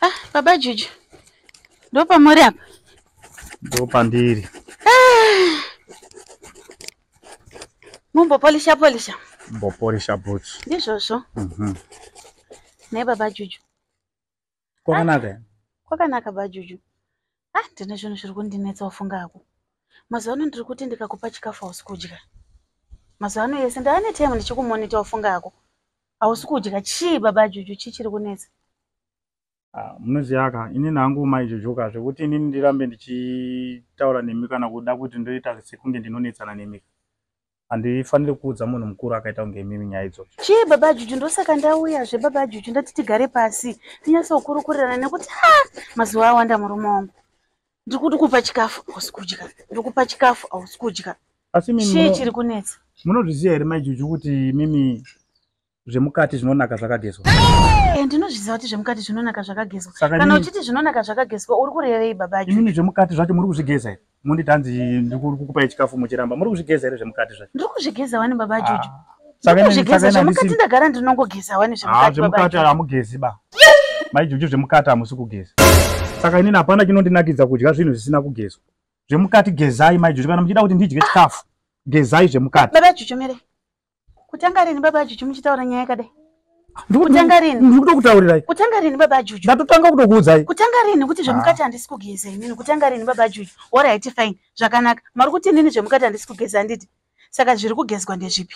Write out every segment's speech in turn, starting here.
Ah, baba Juju. Ndopamuri apa. Ndopandiri. Ah. Mumbopolisha polisha. Mbopolisha boots. Ndizvozvo. Naye baba Juju. Kwakanaka here? Kwakanaka baba Juju. Ah, ndine zvinhu zviri kundinetsa ufunga hako. Mazuva ano ndiri kuti ndikakupa chikafu hausi kudya. Mazuva ano ese ndaane time ndichikumonita ufunga hako. Hausi kudya chii baba Juju, chii chiri kunetsa? Ah, munoziva ka inini hangu mai Juju ka zvekuti inini ndirambe ndichitaura nemi kana kuda kuti ndoita sekunge ndinonetsana nemi. Handifaniri kuudza munhu mukuru akaita kunge imimi nyaya idzodzo. Chii baba Juju, ndosaka ndauyazve baba Juju, ndati tigare pasi tinyatsokurukurirana nekuti ha mazuva awanda murume wangu. Ndiri kuti kupa chikafu hausi kudya, ndiri kupa chikafu hausi kudya. Asi mimi Chii chiri kunetsa? Munozviziva here mai Juju kuti imimi zvemukati zvinonaka zvakagezwa? Ndinozviziva kuti zvemukati zvinonaka zvakagezwa. Kana uchiti zvinonaka zvakagezwa uri kurevei baba Juju? Imimi zvemukati zvacho muri kuzvigeza here? Munditi hanzi ndiri kukupai chikafu muchiramba. Muri kuzvigeza here zvemukati zvacho? Ndiri kuzvigeza wani baba Juju. Ndiri kuzvigeza zvemukati, ndagara ndinongogeza wani zvemukati baba Zvemukati Juju. hamugezi ba. Mai Juju zvemukati hamusi kugeza. Saka inini hapana chinondinakidza kudya zvinhu zvisina kugezwa. Zvemukati gezai mai Juju, kana muchida kuti ndidye chikafu gezai zvemukati. Baba Juju mire. Kutanga rini baba Juju muchitaura nyaya yakadai? Kutanga rini? Ndiri kutokutaurirai. Kutanga rini baba Juju? Ndatotanga kutokuudzai. Kutanga rini kuti zvemukati handisi kugeza inini? Kutanga rini baba Juju? Alright fine, zvakanaka. Mari kuti inini zvemukati handisi kugeza handiti? Saka zviri kugezwa ndezvipi?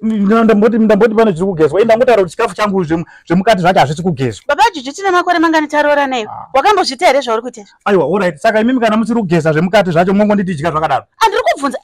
Ndamboti pane zviri kugezwa. Ndangotaura kuti chikafu changu zvemukati zvacho hazvisi kugezwa. Baba Juju tine makore mangani taroora nayo? Wakambozviita here zvauri kuita izvi? Aiwa, alright. Saka imimi kana musiri kugeza zvemukati zvacho mongonditi dya zvakadaro. Andiri kubvunza,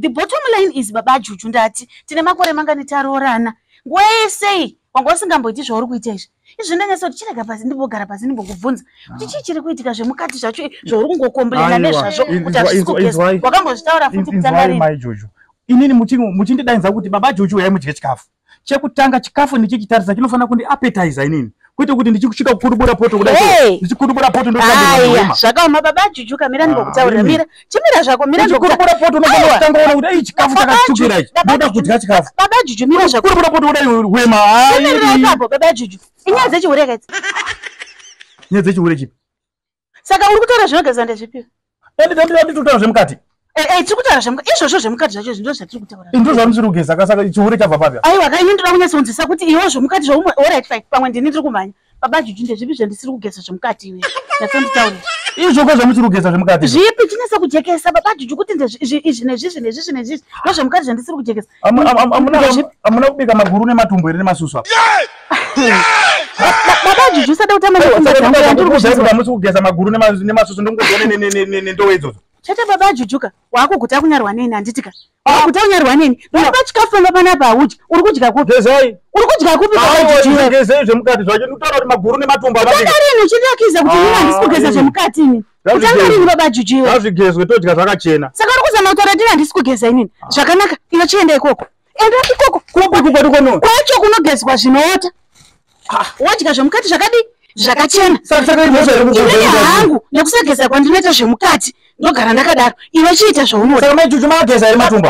the bottom line is baba Juju ndati tine makore mangani taroorana. Nguva yese wanga usingamboiti zvauri kuita izvi. Izvi ndanyatsa kuti chirega pasi ndimbogara pasi ndimbokubvunza kuti chii chiri kuitika zvemukati zvacho zvauri kungokomburena nezvazvo kuti hazvisi kugezwa. Wakambozvitaura futi kutanga rini? Mai Juju, inini muchindidaidza kuti baba Juju uyai mudye chikafu. Chekutanga chikafu ndichichitarisa chinofanira kundi appetizer inini. Kwete kuti ndichikusvika kukurubura poto kudai. Ndichikurubura poto ndokuda. Zvakaoma baba Juju kamira ndikokutaurira mira. Chimira zvako mira ndikukurubura poto unofanira kutanga kuona kuti ei chikafu chakatsvukira ichi. Ndoda kudya chikafu. Baba Juju mira zvako. Kurubura poto kudai wema. Mira ipapo baba Juju. Inyaya dzechihure kaidzi. Nyaya dzechihure chipi? Saka uri kutaura zvinogeza ndezvipi? Ndandi kutaura zvemukati. Tiri kutaura zvemukati. Izvozvo zvemukati zvacho ndizvo zvatiri kutaura. Ndizvo zvamusiri kugeza saka chihure chabva papi? Aiwa ka ini ndoda kunyatsonzwisisa kuti iwe zvemukati zvaumwe alright fine pamwe ndini ndiri kumhanya. Baba Juju ndezvipi zvandisiri kugeza zvemukati iwe? Nyatsonditaurira. Izvoko zvamusiri kugeza zvemukati. Zvipi chinasa kujekesa baba Juju kuti ndezvi izvi nezvizvi nezvizvi nezvizvi ndozvemukati zvandisiri kujekesa. Amuna kubika maguru nematumbu here nemasusu apa? Baba Juju usada kutamba nepfungwa dzangu yandiri kuzviita. Musi kugeza maguru nemasusu ndongoziva nendowe idzodzo. Chete baba Jujuka, wakuguta kunyarwa neni handitika? Wakuguta kunyarwa neni. Ndokupa chikafu pamba panapa haudyi. Uri kudya kupi? Gezai. Uri kudya kupi baba Juju? Gezai zvemukati zvacho. Ndikutaura kuti maguru nematumbu apa. Kutanga rini uchindiakiza kuti inini handisi kugeza zvemukati ini? Kutanga rini baba Juju iwe? Ngazvigezwe todya zvakachena. Saka uri kuzama kutaura kuti handisi kugeza inini. Zvakanaka, iwe chienda ikoko. Enda ikoko. Kupi kukwati kono? Kwacho kunogezwa zvinoota. Wodya zvemukati zvakadii? Zvakachena. Saka inini hangu nekusageza kwandinoita zvemukati ndogara ndakadaro. Iwe chiita zvaunoda. Saka mai Juju makageza here matumbu?